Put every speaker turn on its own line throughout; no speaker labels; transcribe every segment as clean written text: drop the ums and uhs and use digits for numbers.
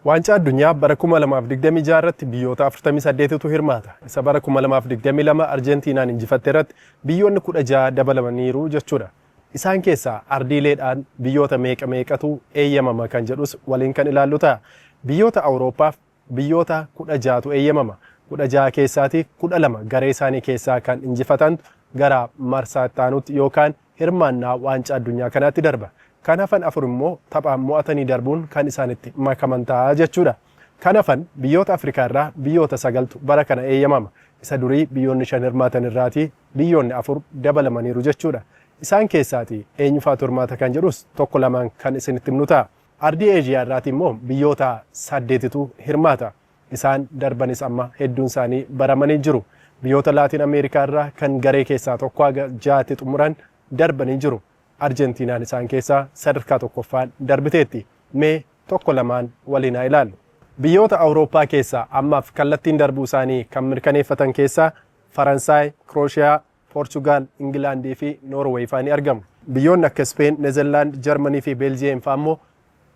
Waancaa Addunyaa bara 2026 irratti biyyoota 48tu hirmaata. Isa bara 2022 Arjentiinaan injifatte irratti biyyoonni 16 dabalamaniiru jechuudha. Isaan keessaa ardiileedhaan biyyoota meeqa meeqatu eeyyamama kan jedhus waliin kan ilaallu ta'a. Biyyoota Awurooppaaf biyyoota 16tu eeyyamama. 16 keessaatii 12 garee isaanii keessaa kan injifatantu gara marsaa itti aanutti yookaan hirmaannaa Waancaa Addunyaa kanaatti darba. Kan hafan 4 immoo taphaan mo'atanii darbuun kan isaanitti makaman ta'a jechuudha. Kan hafan biyyoota Afrikaa irraa biyyoota 9tu bara kana eeyyamama. Isa durii biyyoonni 5 hirmaatan irraatii biyyoonni 4 dabalamaniiru jechuudha. Isaan keessaatii eenyufaatu hirmaata kan jedhus tokko lamaan kan isinitti himnu ta'a. Ardii Eeshiyaa irraatii immoo biyyoota 8tu hirmaata. Isaan darbanis amma hedduun isaanii baramanii jiru. Biyyoota Laatiin Ameerikaa irraa kan garee keessaa tokko haga ja'atti xumuran darbanii jiru. Arjentiinaan isaan keessaa sadarkaa tokkoffaan darbiteetti. Mee tokko lamaan waliin haa ilaallu. Biyyoota Awurooppaa keessaa ammaaf kallattiin darbuu isaanii kan mirkaneeffatan keessaa Faransaay, Kirooshiyaa, Poorchugaal, Ingilaandii fi Noorweey faa ni argamu. Biyyoonni akka Ispeen, Nezerlaand, Jarmanii fi Beeljiyeem faa immoo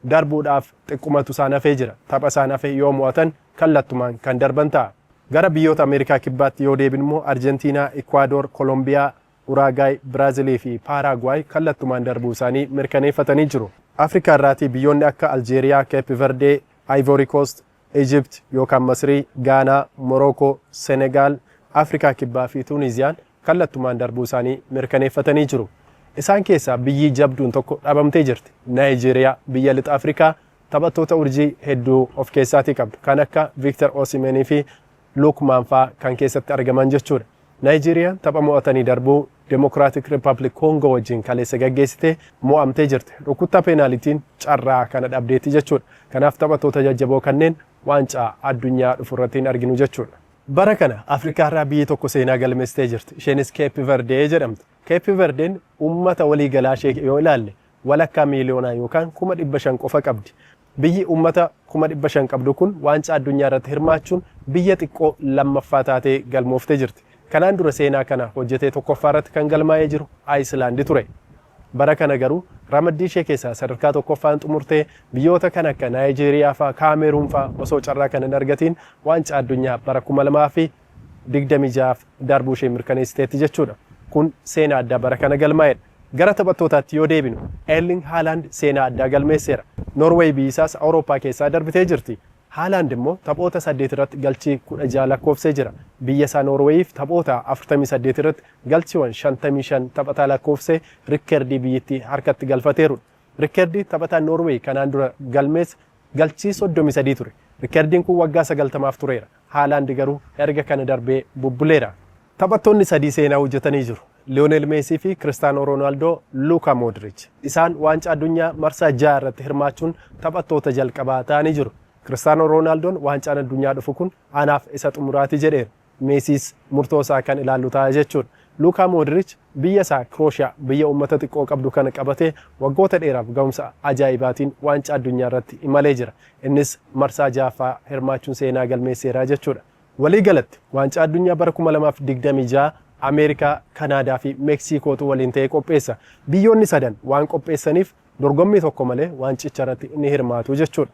darbuudhaaf xiqqumatu isaan hafee jira. Tapha isaan hafe yoo mo'atan kallattumaan kan darban ta'a. Gara biyyoota Ameerikaa Kibbaatti yoo deebinu immoo Arjentiinaa, Ikuwaadoor, Kolombiyaa, Uraagaay, Biraazilii fi Paaraaguwaay kallattumaan darbuu isaanii mirkaneeffatanii jiru. Afrikaa irraatii biyyoonni akka Aljeeriyaa, Keeppi Verdee, Ayivoori Koost, Ijipt yookaan Masrii, Gaanaa, Morookoo, Senegaal, Afrikaa Kibbaa fi Tuuniziyaan kallattumaan darbuu isaanii mirkaneeffatanii jiru. Isaan keessaa biyyii jabduun tokko dhabamtee jirti. Naayijeeriyaa biyya Lixa Afrikaa taphattoota urjii hedduu of keessaatii qabdu kan akka Viiktar Osimeenii fi Luukmaan fa'aa kan keessatti argaman jechuudha. Naayijeeriyaan tapha mo'atanii darbuu Demokiraatik Rippabilik Koongoo wajjin kaleessa gaggeessite mo'amtee jirti. Rukuttaa peenaalitiin carraa kana dhabdeetti jechuudha. Kanaaf taphattoota jajjaboo kanneen waancaa addunyaa dhufu irratti hin arginu jechuudha. Bara kana Afrikaarraa biyyi tokko seenaa galmeessitee jirti. Isheenis Keeppi Verdee jedhamti. Keeppi Verdeen uummata waliigalaa ishee yoo ilaalle walakkaa miiliyoonaa yookaan 500,000 qofa qabdi. Biyyi uummata 500,000 qabdu kun waancaa addunyaa irratti hirmaachuun biyya xiqqoo lammaffaa taatee galmooftee jirti. Kanaan dura seenaa kana hojjetee tokkoffaa irratti kan galmaa'ee jiru Ayislaandi ture. Bara kana garuu ramaddii ishee keessaa sadarkaa tokkoffaan xumurtee biyyoota kan akka Naayijeeriyaa faa, Kaameruun faa osoo carraa kana hin argatiin waancaa addunyaa bara 2026f darbuu ishee mirkaneessiteetti jechuudha. Kun seenaa addaa bara kana galmaa'edha. Gara taphattootaatti yoo deebinu Erling Haalaand seenaa addaa galmeesseera. Noorweey biyyisaas Awurooppaa keessaa darbitee jirti. Haalaand immoo taphoota 8 irratti galchii 16 lakkoofsee jira. Biyya isaa Noorweeyiif taphoota 48 irratti galchiiwan 55 taphataa lakkoofsee rikkerdii biyyittii harkatti galfateerudha. Rikkerdii taphataan Noorweey kanaan dura galmeesse galchii 33 ture. Rikkerdiin kun waggaa 90f tureera. Haalaand garuu erga kana darbee bubbuleera. Taphattoonni sadii seenaa hojjetanii jiru. Liyoonel Meesii fi Kiristaanoo Roonaaldoo, Luukaa Moodiriich. Isaan Waancaa Addunyaa marsaa jaha irratti hirmaachuun taphattoota jalqabaa ta'anii jiru. Kiristaanoo Roonaaldoon Waancaan Addunyaa dhufu kun anaaf isa xumuraati jedheera. Meesiis murtoo isaa kan ilaallu ta'a jechuudha. Luukaa Moodiriich biyya isaa Kirooshiyaa biyya uummata xiqqoo qabdu kana qabatee waggoota dheeraaf gahumsa ajaa'ibaatiin Waancaa Addunyaa irratti imalee jira. Innis marsaa jahaffaa hirmaachuun seenaa galmeesseera jechuudha. Waliigalatti Waancaa Addunyaa bara 2026 Ameerikaa, Kanaadaa fi Meksiikootu waliin ta'ee qopheessa. Biyyoonni sadan waan qopheessaniif dorgommii tokko malee waancicha irratti ni hirmaatu jechuudha.